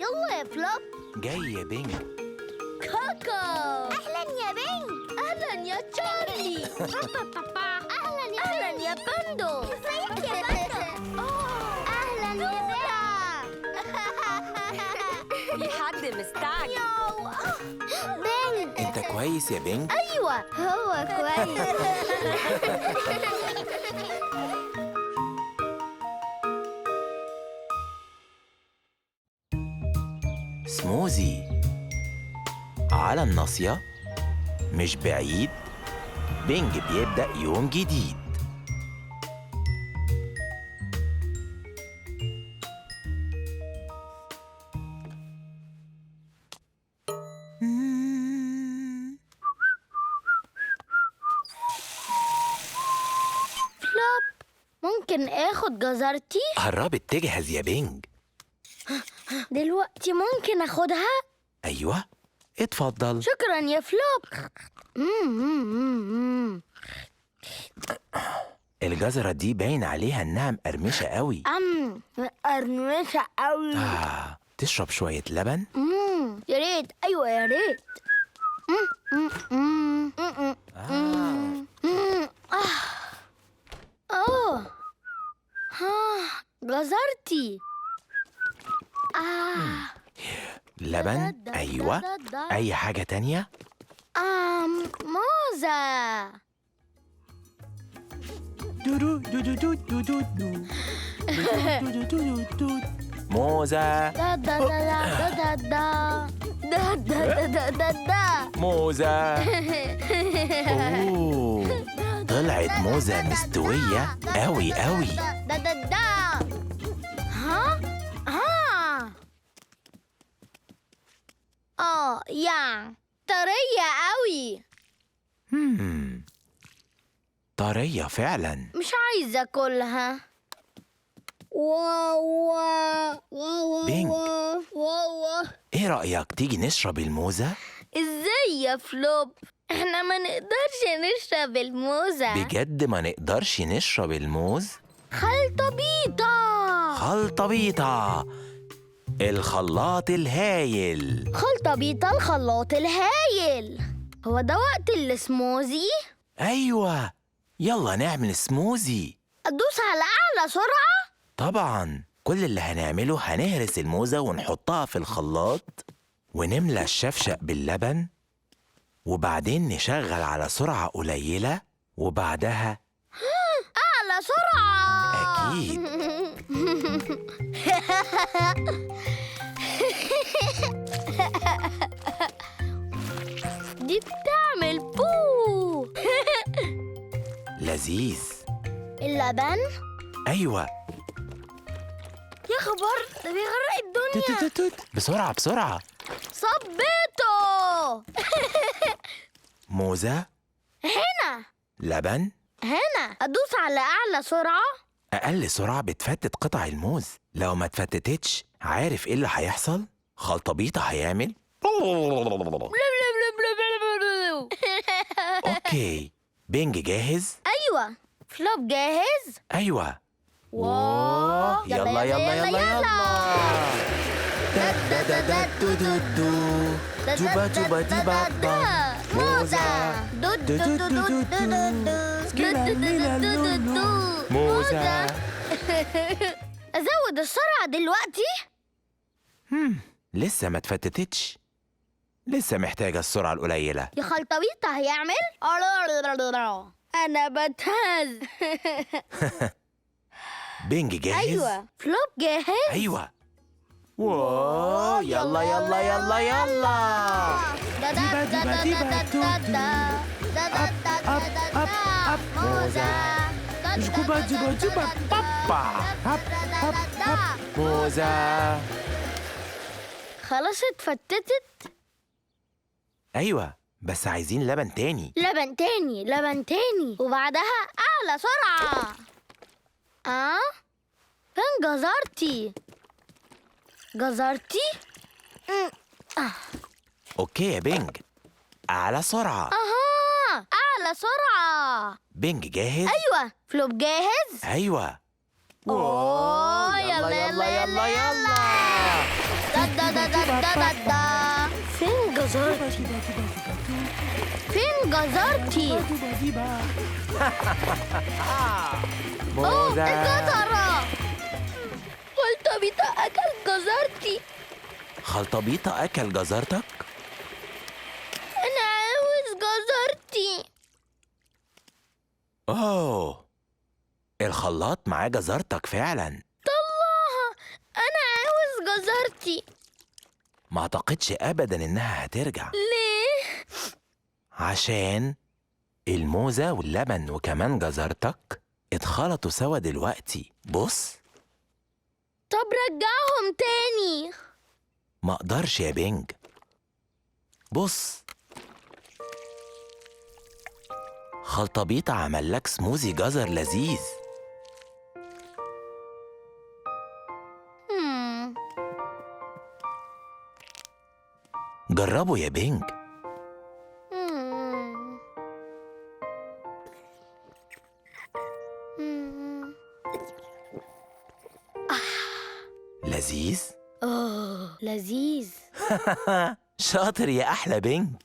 يلا يا فلوب. جاي يا بينج. كاكا. أهلا يا بينج. أهلا يا تشارلي. أهلا يا أهلا يا باندو. ازيك يا باندو؟ أهلا يا بينج. في حد مستعجل. بينج. أنت كويس يا بينج؟ أيوة هو كويس. سموزي على الناصية مش بعيد. بينج بيبدأ يوم جديد. فلوب، ممكن اخد جزرتي؟ قربت تجهز يا بينج. دلوقتي ممكن اخدها؟ ايوه اتفضل. شكرا يا فلوب. الجزرة دي باين عليها انها مقرمشة قوي. مقرمشة قوي. تشرب شوية لبن؟ يا ريت. ايوه يا ريت. جزرتي. لبن. أيوة. أي حاجة تانية؟ موزة. موزة. دا دا دا دا دا دا دا دا دا دا. موزة. أوه، طلعت موزة مستوية أوي أوي. دا دا دا. ها ها. يا طرية قوي. طرية فعلا. مش عايزة اكلها. واو واو بينج. واو. ايه رأيك تيجي نشرب الموزة؟ ازاي يا فلوب؟ احنا ما نقدرش نشرب الموزة. بجد ما نقدرش نشرب الموز؟ خلطة بيضة. خلطة بيضة، الخلاط الهايل. خلطة بيضة الخلاط الهايل. هو ده وقت السموزي؟ أيوة، يلا نعمل سموزي. أدوس على أعلى سرعة؟ طبعا. كل اللي هنعمله هنهرس الموزة ونحطها في الخلاط ونملى الشفشق باللبن، وبعدين نشغل على سرعة قليلة، وبعدها أعلى سرعة. أكيد. دي بتعمل بو. لذيذ. اللبن؟ أيوة. يا خبر، ده بيغرق الدنيا. توت توت. بسرعة بسرعة. صبيته. موزة. هنا. لبن. هنا. أدوس على أعلى سرعة؟ أقل سرعة بتفتت قطع الموز. لو ما تفتتتش عارف إيه اللي هيحصل؟ خلطبيطة هيعمل. okay، بينج جاهز؟ أيوة. فلوب جاهز؟ أيوة. wow، يلا يلا يلا يلا. دا دا دا دو دو دو. جوبا جوبا دي بابا. موزة. دو دو دو دو دو دو دو دو دو. موزة. أزود السرعة دلوقتي؟ لسه ما تفتتتش، لسه محتاجة السرعة القليلة. يا خلطبيطة هيعمل. أنا بتهز. بينج جاهز؟ أيوة. فلوب جاهز؟ أيوة. wow، يلا يلا يلا يلا. دا دا دا دا دا دا دا دا دا دا دا. موزة. جوبا جوبا جوبا بابا. هب هب هب. موزة. خلاص اتفتتت؟ أيوة، بس عايزين لبن تاني. لبن تاني، لبن تاني، وبعدها أعلى سرعة. فين جزرتي؟ جزرتي؟ okay يا بينج، أعلى سرعة. أها، أعلى سرعة. بينج جاهز؟ أيوة. فلوب جاهز؟ أيوة. أوه، يلا يلا يلا يلا. دا دا دا دا دا دا. فين جزرتي؟ فين جزرتي؟ أوه الجزرة! خلطبيطة أكل جزرتي. خلطبيطة أكل جزرتك؟ أنا عاوز جزرتي. أوه، الخلاط معاه جزرتك فعلا. طلعها، أنا عاوز جزرتي. ما أعتقدش أبدا إنها هترجع. ليه؟ عشان الموزة واللبن وكمان جزرتك اتخلطوا سوا دلوقتي. بص. طب رجعهم تاني. ما اقدرش يا بينج. بص، خلطبيطة عمل لك سموزي جزر لذيذ. جربوا يا بينج. لذيذ؟ أوه لذيذ. شاطر يا أحلى بينج.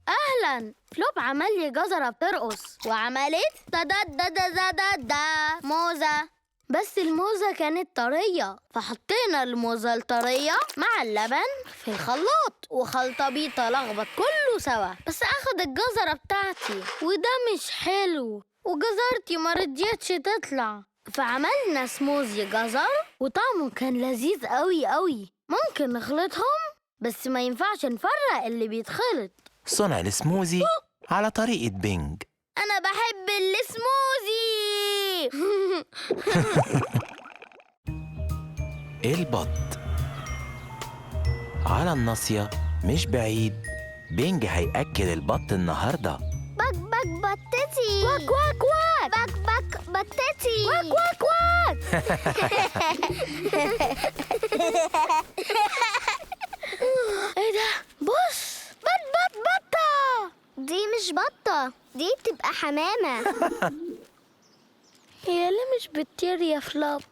أهلاً، فلوب عمل لي جزرة بترقص وعملت دا دا دا دا دا دا موزة، بس الموزة كانت طرية، فحطينا الموزة الطرية مع اللبن في الخلاط وخلطبيطة لخبط كله سوا، بس أخد الجزرة بتاعتي وده مش حلو، وجزرتي ما رضيتش تطلع، فعملنا سموزي جزر وطعمه كان لذيذ قوي قوي. ممكن نخلطهم بس ما ينفعش نفرق اللي بيتخلط. صنع السموزي على طريقة بينج. أنا بحب السموزي. البط على الناصية مش بعيد. بينج هيأكل البط النهاردة. بك بك بطتي. quack quack quack. بك بك بطتي. quack quack quack. ايه ده؟ بص، بط بط بطة. دي مش بطة، دي بتبقى حمامة. هي ليه مش بتطير يا فلوب؟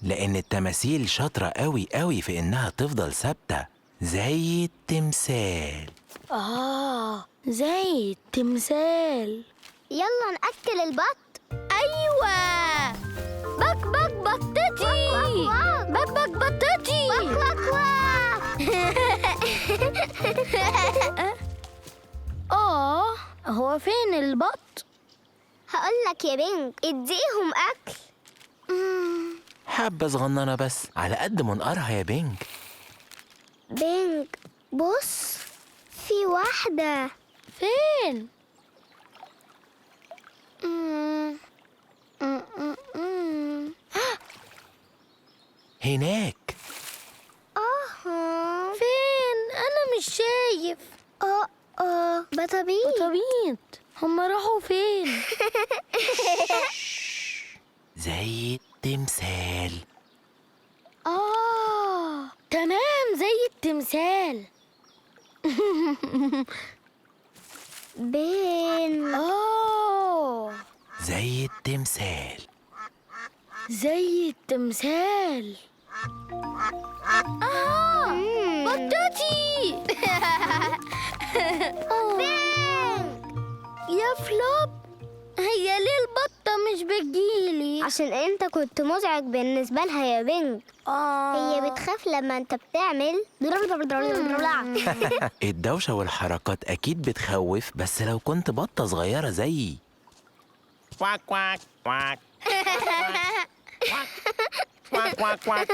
لأن التماثيل شاطرة قوي قوي في إنها تفضل ثابتة زي التمثال. آه زي التمثال. يلا نأكل البط. أيوة. بك بك بطتي. بك بك بطتي. quack quack. آه هو فين البط؟ هقولك يا بينج، اديهم أكل. حبة صغننة بس على قد منقارها يا بينج. بينج بص، في واحدة. فين؟ هناك. فين؟ أنا مش شايف. بطابيط. بطابيط، هما راحوا فين؟ زي التمثال. تمام زي التمثال. بين. زي التمثال. زي التمثال. بطتي. يا فلوب، هي ليه البطة مش بتجيلي؟ عشان انت كنت مزعج بالنسبة لها يا بينج. هي بتخاف لما انت بتعمل. الدوشة والحركات أكيد بتخوف، بس لو كنت بطة صغيرة زيي. quack quack quack quack quack quack.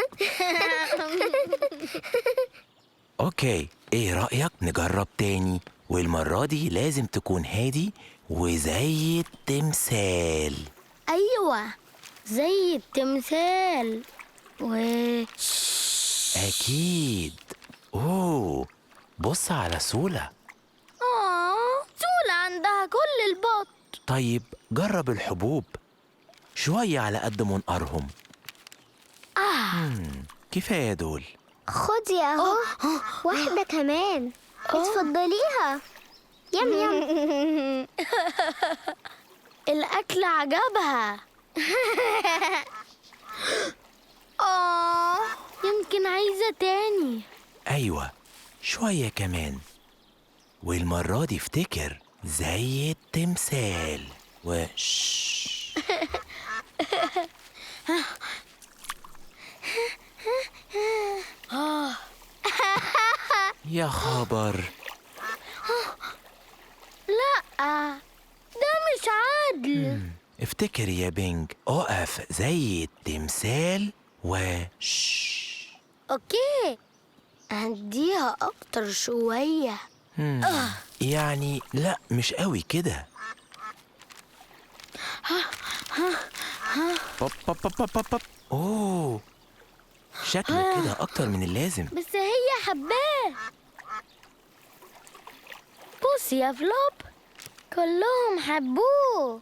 okay، ايه رأيك نجرب تاني؟ والمرة دي لازم تكون هادي وزي التمثال. أيوة زي التمثال. أكيد. أوه بص على سولا. سولا عندها كل البط. طيب جرب الحبوب شوية على قد منقارهم. كفاية دول. خدي أهو واحدة كمان. اتفضليها. يم يم. الأكل عجبها. يمكن عايزة تاني. أيوة شوية كمان، والمرة دي افتكر زي التمثال وش. يا خبر، لا ده مش عدل. افتكر يا بينج، اقف زي التمثال وش. okay هديها اكتر شوية. يعني لا مش قوي كده. بب بب بب بب بب. اوه شكله كده اكتر من اللازم. بس هي حباه. بص يا فلوب كلهم حبوه.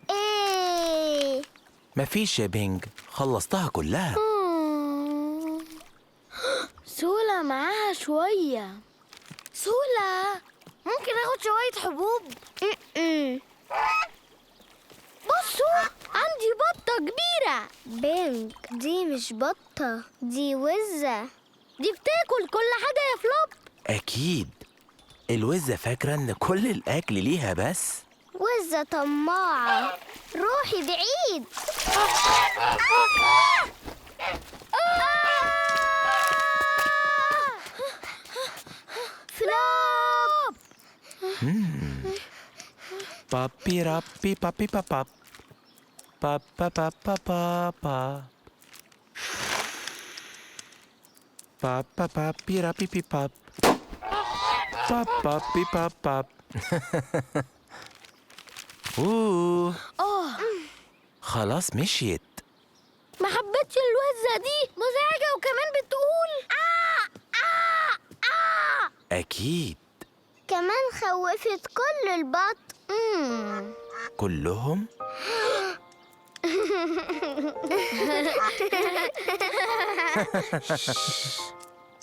ايه مفيش يا بينج، خلصتها كلها. سولا معاها شوية. سولا ممكن اخد شوية حبوب؟ بصوا عندي بطة كبيرة. بينج دي مش بطة، دي وزة. دي بتاكل كل حاجة يا فلوب. أكيد الوزة فاكرة إن كل الأكل ليها بس. وزة طماعة، روحي بعيد. فلوب. بابي رابي بابي بابا بابا بابا بابا بابا بابي رابي بي باب بابا بي باب باب. اوه خلاص مشيت. ما حبيتش الوزة دي، مزعجة وكمان بتقول آه آه آه. أكيد كمان خوفت كل البط. كلهم؟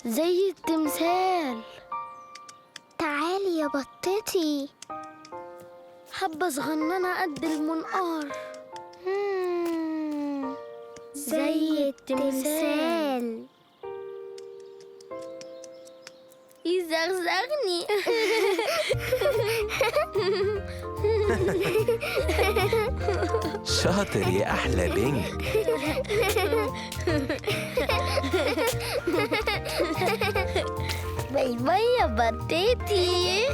زي التمثال. تعالي يا بطتي. حبة صغننة قد المنقار. زي التمثال. يزغزغني. شاطر يا أحلى بينج. bye bye يا بطتي.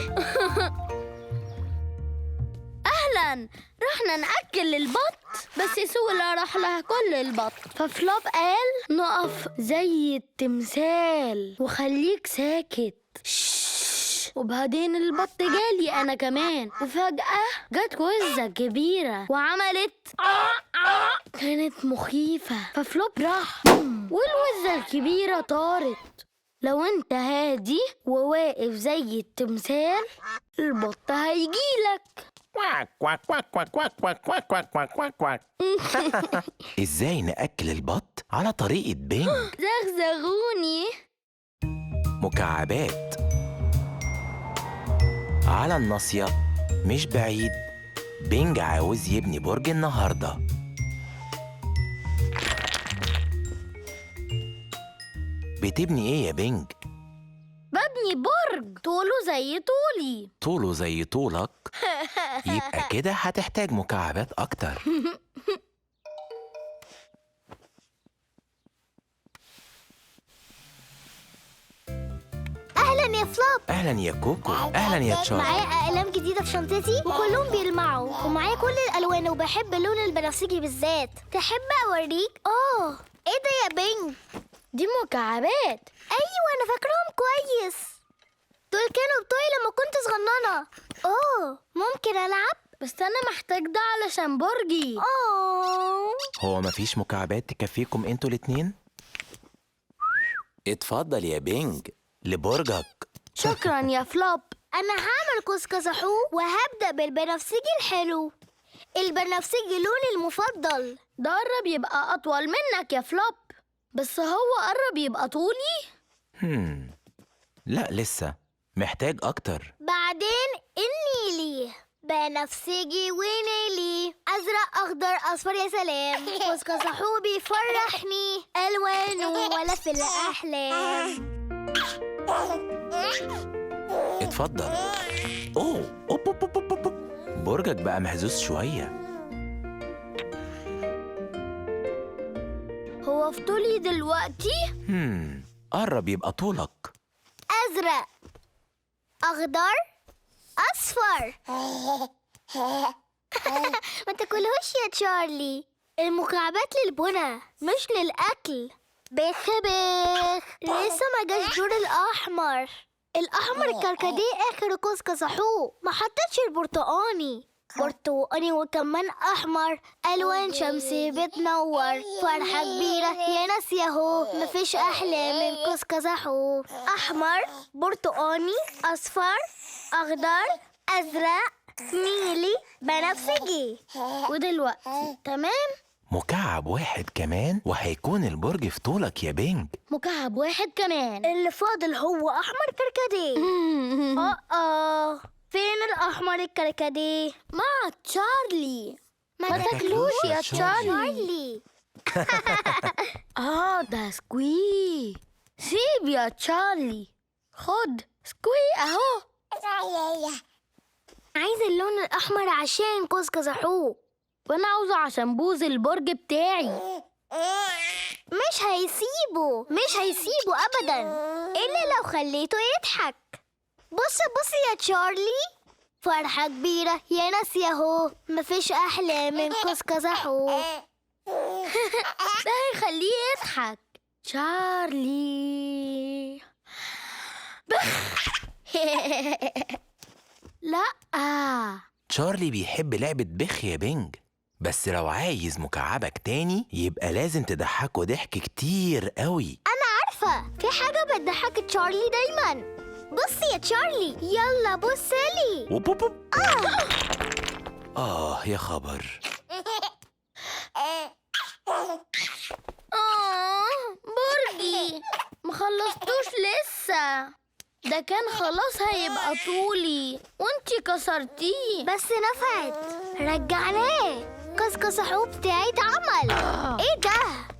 أهلا، رحنا نأكل البط بس سولا راح لها كل البط. ففلوب قال نقف زي التمثال وخليك ساكت. وبعدين البط جالي أنا كمان، وفجأة جت وزة كبيرة وعملت كانت مخيفة. ففلوب راح والوزة الكبيرة طارت. لو انت هادي وواقف زي التمثال البط هيجيلك. quack quack quack quack quack quack quack quack quack quack quack. ازاي نأكل البط على طريقة بينج؟ زغزغوني. مكعبات على الناصية مش بعيد. بينج عاوز يبني برج النهاردة. بتبني ايه يا بينج؟ ببني برج طوله زي طولي. طوله زي طولك؟ يبقى كده هتحتاج مكعبات أكتر. أهلا يا فلوب. أهلا يا كوكو. أهلا يا تشارلي. معايا أقلام جديدة في شنطتي وكلهم بيلمعوا، ومعايا كل الألوان وبحب اللون البنفسجي بالذات. تحب أوريك؟ إيه ده يا بينج؟ دي مكعبات. أيوة أنا فاكرهم كويس، دول كانوا بتوعي لما كنت صغننة. ممكن ألعب؟ بس أنا محتاج ده علشان برجي. هو مفيش مكعبات تكفيكم انتوا الاتنين؟ اتفضل يا بينج لبرجك. شكرا يا فلوب. أنا هعمل قوس قزحو وهبدأ بالبنفسجي الحلو. البنفسجي لوني المفضل. ده قرب يبقى أطول منك يا فلوب، بس هو قرب يبقى طولي؟ لا لسه محتاج أكتر. بعدين النيلي بنفسجي ونيلي، أزرق أخضر أصفر، يا سلام. قوس قزح بيفرحني، ألوانه ولا في الأحلام. اتفضل. أوه أوب أوب أوب أوب. برجك بقى مهزوز شوية. هو في طولي دلوقتي؟ قرب يبقى طولك. أزرق أخضر أصفر. ما تاكلهوش يا تشارلي، المكعبات للبنى مش للأكل. بخ بخ، لسه ما جاش دور الأحمر. الأحمر الكركديه آخر قوس قزحوه، ما حطيتش البرتقاني. برتقاني وكمان أحمر، ألوان شمسي بتنور، فرحة كبيرة يا ناس ياهو، مفيش أحلى من قوس قزحو. أحمر برتقاني أصفر أخضر أزرق نيلي بنفسجي. ودلوقتي تمام؟ مكعب واحد كمان وهيكون البرج في طولك يا بينج. مكعب واحد كمان، اللي فاضل هو أحمر كركديه. فين الأحمر الكركديه؟ مع تشارلي. ما تاكلوش يا تشارلي. ده سكوي. سيب يا تشارلي، خد سكوي اهو. عايزة اللون الأحمر عشان قوس قزحوه، وأنا عاوزة عشان بوز البرج بتاعي. مش هيسيبه، مش هيسيبه أبدا إلا لو خليته يضحك. بص بص يا تشارلي، فرحة كبيرة يا ناس ياهو، مفيش أحلى من قوس قزحو. ده هيخليه يضحك. تشارلي بخ. لا، تشارلي بيحب لعبة بخ يا بينج، بس لو عايز مكعبك تاني يبقى لازم تضحكه ضحك كتير قوي. أنا عارفة في حاجة بتضحك تشارلي دايما. بصي يا تشارلي، يلا بصلي. يا خبر. برجي مخلصتوش لسه، ده كان خلاص هيبقى طولي وانتي كسرتيه. بس نفعت، رجعناه. قوس قزحو بتاعي اتعمل. ايه ده؟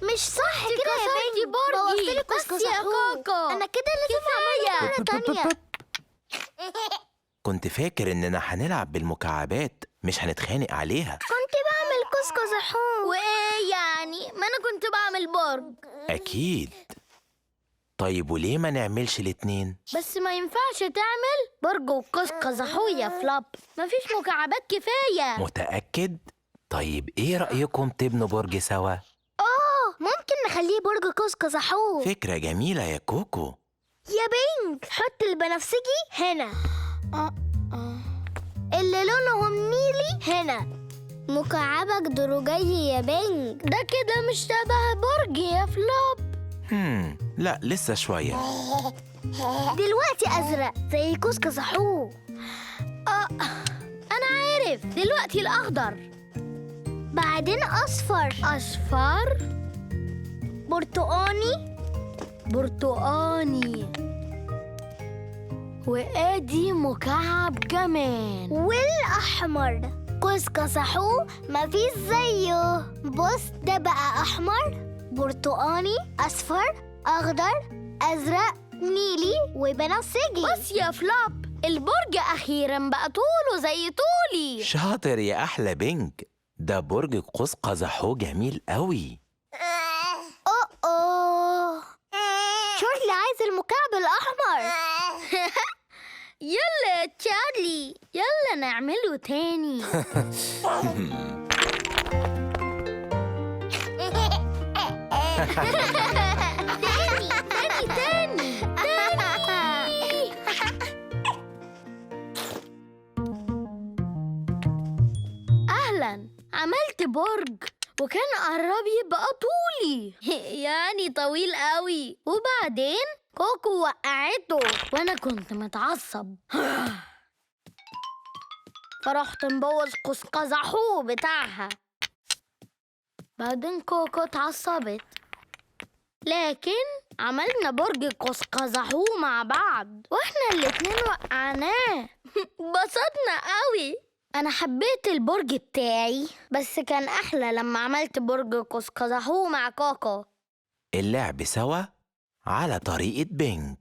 مش صح كده يا بنتي، بوظتلي قوس قزحو. انا كده لازم اعمله مرة تانية. كنت فاكر اننا هنلعب بالمكعبات مش هنتخانق عليها. كنت بعمل قوس قزحو. وايه يعني؟ ما انا كنت بعمل برج. اكيد. طيب وليه ما نعملش الاتنين؟ بس ما ينفعش تعمل برج وقوس قزحو يا فلوب، مفيش مكعبات كفاية. متأكد؟ طيب ايه رأيكم تبنوا برج سوا؟ ممكن نخليه برج قوس قزحو. فكرة جميلة يا كوكو. يا بينج حط البنفسجي هنا، اللي لونهم نيلي هنا. مكعبك درجي يا بينج، ده كده مش شبه برج يا فلوب. لا لسه شوية. دلوقتي أزرق زي قوس قزحو. أنا عارف. دلوقتي الأخضر، بعدين أصفر، أصفر، برتقاني، برتقاني، وآدي مكعب كمان، والأحمر. قوس قزحو مفيش زيه. بص ده بقى أحمر برتقاني أصفر أخضر أزرق نيلي وبنفسجي. بص يا فلوب، البرج أخيراً بقى طوله زي طولي. شاطر يا أحلى بينج، ده برج قوس قزحو جميل قوي. أوه، تشارلي عايز المكعب الأحمر. يلا يا تشارلي، يلا نعمله تاني. تاني تاني تاني تاني. أهلاً، عملت برج وكان قرب يبقى طولي. يعني طويل قوي. وبعدين كوكو وقعته وأنا كنت متعصب، فرحت مبوظ قوس قزحو بتاعها. بعدين كوكو اتعصبت، لكن عملنا برج قوس قزحو مع بعض واحنا الاتنين وقعناه. بسطنا قوي. أنا حبيت البرج بتاعي، بس كان أحلى لما عملت برج قوس قزح مع كاكا. اللعب سوا على طريقة بينج.